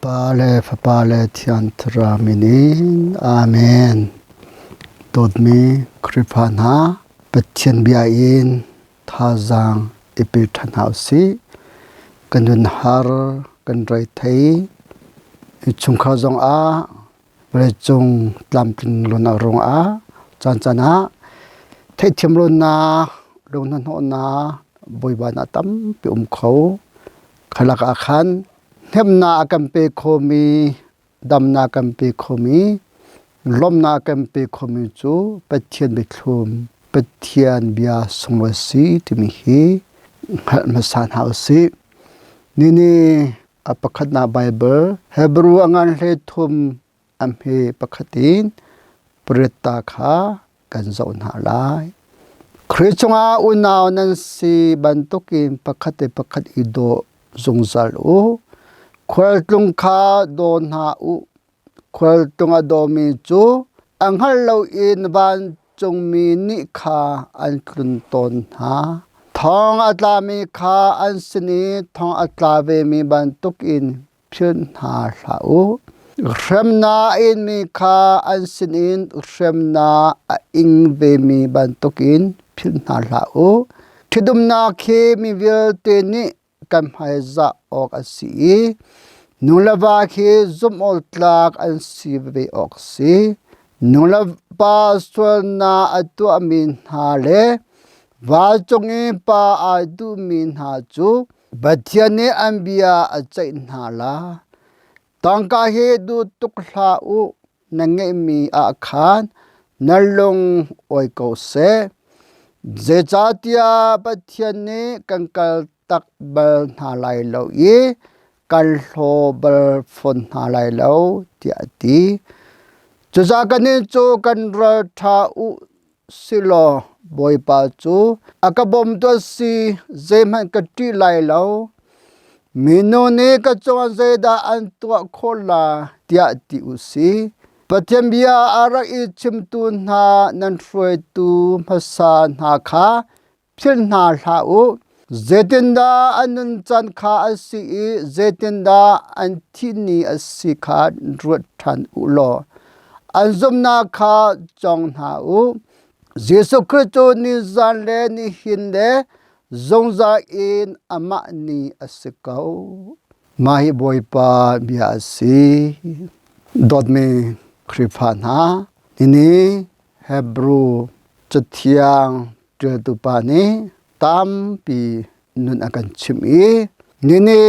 Pa le Fapa le Thiang Thlarau min in Amen. Dawtmi Khrihfa hna, Pathian bia in thazaang i pe ṭhan hna usih. Kan nun har, kan reithei, innchungkhar zongah vawleicung tlamtling lonak ruangah caancaan ah theihthiam lonak, lung hnahnawhnak, buaibainak tampi um kho. Khalak ah khan hnemhnak a kan pe khomi, damnak a kan pe khomi, lawmhnak a kan pe khomi cu Pathian biathlum, Pathian bia sunglawi si timi hi hngalh hmasa hna usih. Nini a pakhatnak Baibal Hebrew a ngan hlei thum a hme pakhat in pariat ta kha kan zoh hna lai. Khrih chungah unau nan si bantukin pakhat le pakhat i daw zungzal u. Khualtlung kha daw hna u. Khualtlung a dawmi cu a hngal loin vancungmi nih kha an tlun tawn hna. Thong a tlami kha an sin i thong a tla vemi bantukin philh hna hlah u. Hremnak a inmi kha an sinin hremnak a ing vemi bantukin philh hna hlah u. Ṭhitumnak khi mi vialte nih kan hmaizah awk a si i nu le va khi zumh awk tlak an si ve awk a si. Nu le pa sualnak a tuahmi hna le vancung i pa aa duhmi hna cu Pathian nih an bia a ceih hna la. Tangka hi duh tuk hlah u, na ngeihmi ah khan na lung awi ko seh. Zeicahtiah Pathian nih kan kal tak bal hna lai lo i kan hlaw bal fawn hna lai lo, tiah a ti. Cucaah kannih cu kan ral ṭha u silaw Bawipa cu a ka bawmtu a si, zeihmanh ka ṭih lai lo. Minu nih ka cungah zeidah an tuah khawh la tiah ti u si. Pathian bia a rak i chimtu hna nan hruaitu hmasa hna kha philh hna hlah u. Zeitindah an nuncan kha a si i zeitindah an thih ni a si kha ruat ṭhan u law an zumhnak kha cawng hna u. Jesuh Khrih cu nizan le nihin le zungzal in amah ni a si ko. Mah hi Bawipa bia a si. Dawtmi Khrihfa hna, nini Hebrew Cathiang ṭialtu pa nih tampi nun a kan chimh i nini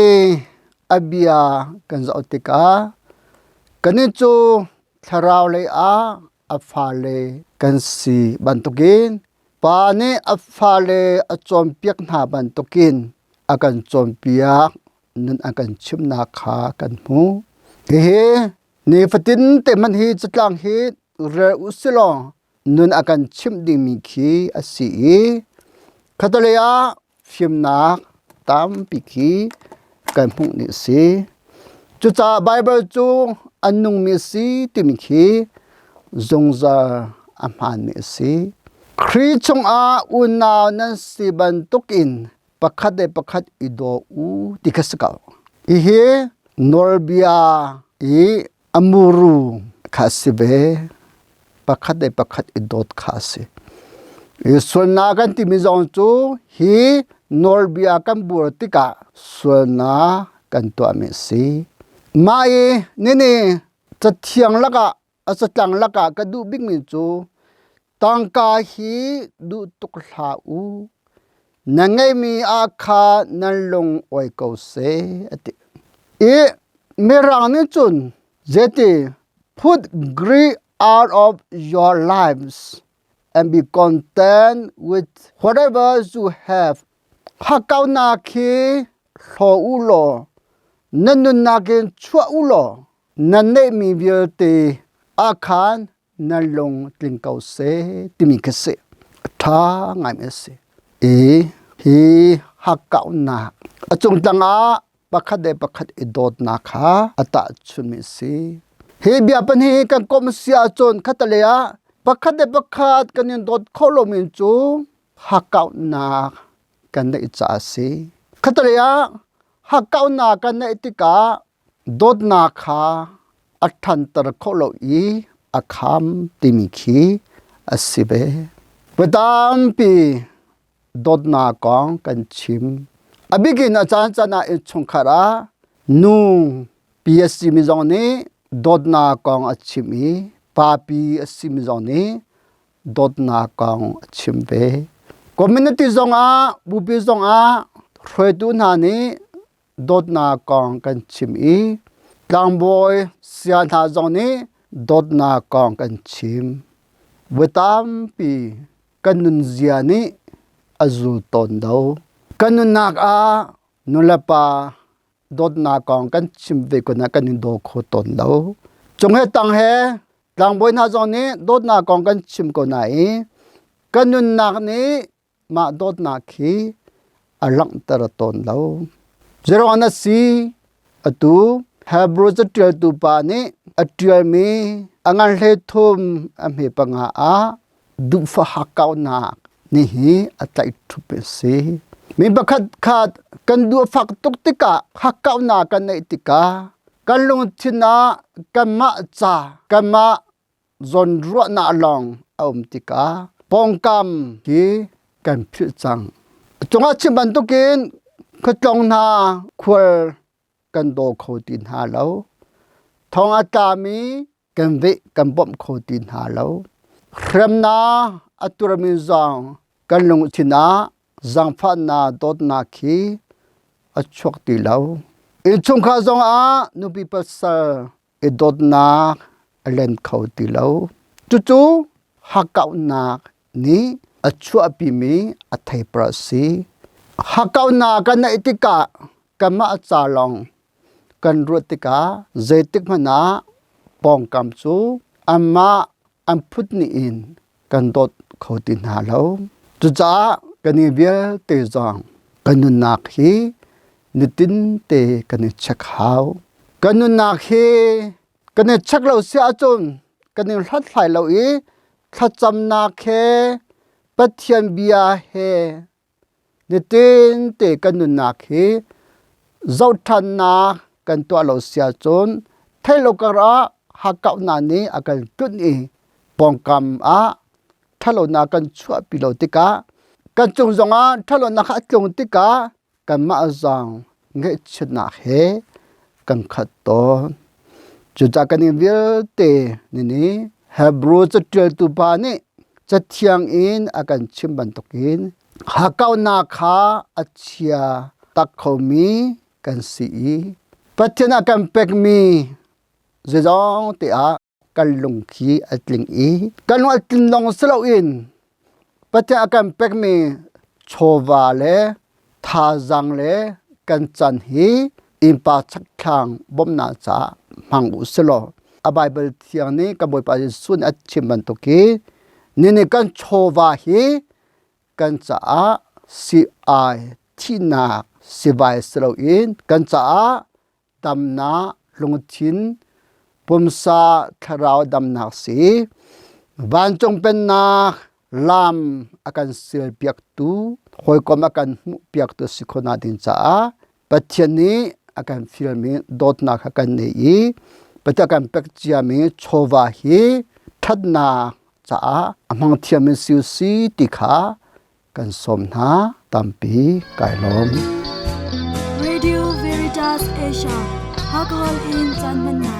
a bia kan zoh tikah kannih cu thlarau lei ah a fale kan si bantukin pa nih a fale a cawnpiak hna bantukin a kan cawnpiak nun a kan chimhnak kha kan hmuh. Hihi nifatin te hmanh hi catlang hi rel u silaw nun a kan chimh dingmi khi a si i khatalei ah fimnak tampi khi kan hmuh ni a si. Cucaah Baibal cu a nungmi a si timi khi zungzal a hmaanmi a si. Khrih chungah unau nan si bantukin pakhat le pakhat i daw u ti kha si ko. Hihi nawlbia i a muru kha a si ve. Pakhat le pakhat i dawt kha a si. I sualnak kan timi zong cu hi nawlbia kan buar tikah sualnak kan tuahmi a si. Mah i nini cathiang lakah a catlang lakah ka duh bikmi cu tangka hi duh tuk hlah u. Na ngeihmi ah kha nan lung awi ko seh a ti. I Mirang nih cun zeiti put greed out of your lives and be content with whatever you have. Hakkaunak khi hlaw u law nan nunnak in chuah u law nan neihmi vialte ah khan nan lung tling ko seh timi khi si. A ṭha ngaimi a si. I hi hakkauhnak a cungtang ah pakhat le pakhat i dawtnak kha a tahchunmi a si. Hi bia pahnih hi kan komh si ahcun khatalei ah pakhat le pakhat kan in dawt kho lomi cu hakkauhnak kan neih caah a si. Khatalei ah hakkauhnak kan neih tikah. dawtnak kha a ṭhanter kho lo i a kham timi khi a si ve. Voi tampi dawtnak kong kan chim. A bikin a caan caan ah innchungkhar ah nu pi a simi zong nih dawtnak kong a chim i pa pi a simi zong nih dawtnak kong a chim ve. Community zongah, bupi zongah hruaitu hna nih dawtnak kong kan chim i tlangbawi saya hna zong nih dawtnak kong kan chim. Voi tampi kan nunzia nih a zul tawn lo. Kan nunnak ah nulepa dawtnak kong kan chim ve kun ah kan i daw kho tawn lo. Cung he tang he tlangbawi hna zong nih dawtnak kong kan chim ko nain kan nunnak nih mah dawtnak khi a langhter tawn lo. Zeruang na si atu Hebrew caṭialtu pa nih a ṭialmi a ngan hlei thum a hme panga ah duhfah hakkaunak nih hi a tlaih ṭhup a si. Mi pakhat khat kan duh fak tuk tikah hakkauhnak kan neih tikah kan lungthin ah kanmah ca kanmah zawnruahnak lawng a um tikah pawngkam hi kan philh cang. Cungah chim bantukin khuatlong hna khual kan daw kho ti hna lo. Thong a tlami kan veh kan bawmh kho ti hna lo. Hremnak a turmi zong kan lungthin ah zaangfahnak dawtnak khi a chuak ti lo. Innchungkhar zong ah nupi pasal i dawtnak a len kho ti lo. Cucu hakkauhnak nih a chuahpimi a theipar a si. Hakkauhnak kan neih tikah kanmah ca lawng kan ruat tikah zeitik hmanh ah pawngkam cu anmah an phut nih in kan dawt kho ti hna lo. Cucaah kan i vialte zong kan nunnak hi nitin te kan i check hau. Kan nunnak hi kan i check lo si ahcun kan i hlathlai lo i thlacamnak he Pathian bia he nitin te kan nunnak hi zohṭhannak kan tuah lo si ahcun theih lo kar ah hakkauhnak nih a kan tlunh i pawngkam ah ṭhatlonak kan chuahpi lo tikah kan cung zongah ṭhatlonak kha a tlung tikah kanmah zong ngaihchiatnak he kan khat tawn. Cucaah kan i vialte nih Hebrew caṭialtu pa nih Cathiang in a kan chimh bantukin hakkauhnak kha a chia tak khomi kan si i Pathian a kan pekmi zeizong te ah kan lung khi a tling i kan lung a tlin lawng si loin Pathian a kan pekmi chawva le thazaang le kan can hi innpa chakthlang bawmhnak caah hmang u silaw a Baibal thiang nih kan Bawipa Jesuh nih a chim bantuk hi nini kan chawva hi kan caah si-ai thihnak sivai si loin kan caah damnak lungthin pumsa thlarau damnak si vancung pennak lam a kan silpiaktu hawikom a kan hmuhpiaktu si khawhnak ding caah Pathian nih a kan fialmi dawtnak kha kan nei i Pathian kan pek ciami chawva hi ṭhatnak caah a hmang thiammi si u si ti kha kan sawm hna tampi kai lawm. Radio Veritas Asia Alcohol in caan hmannak.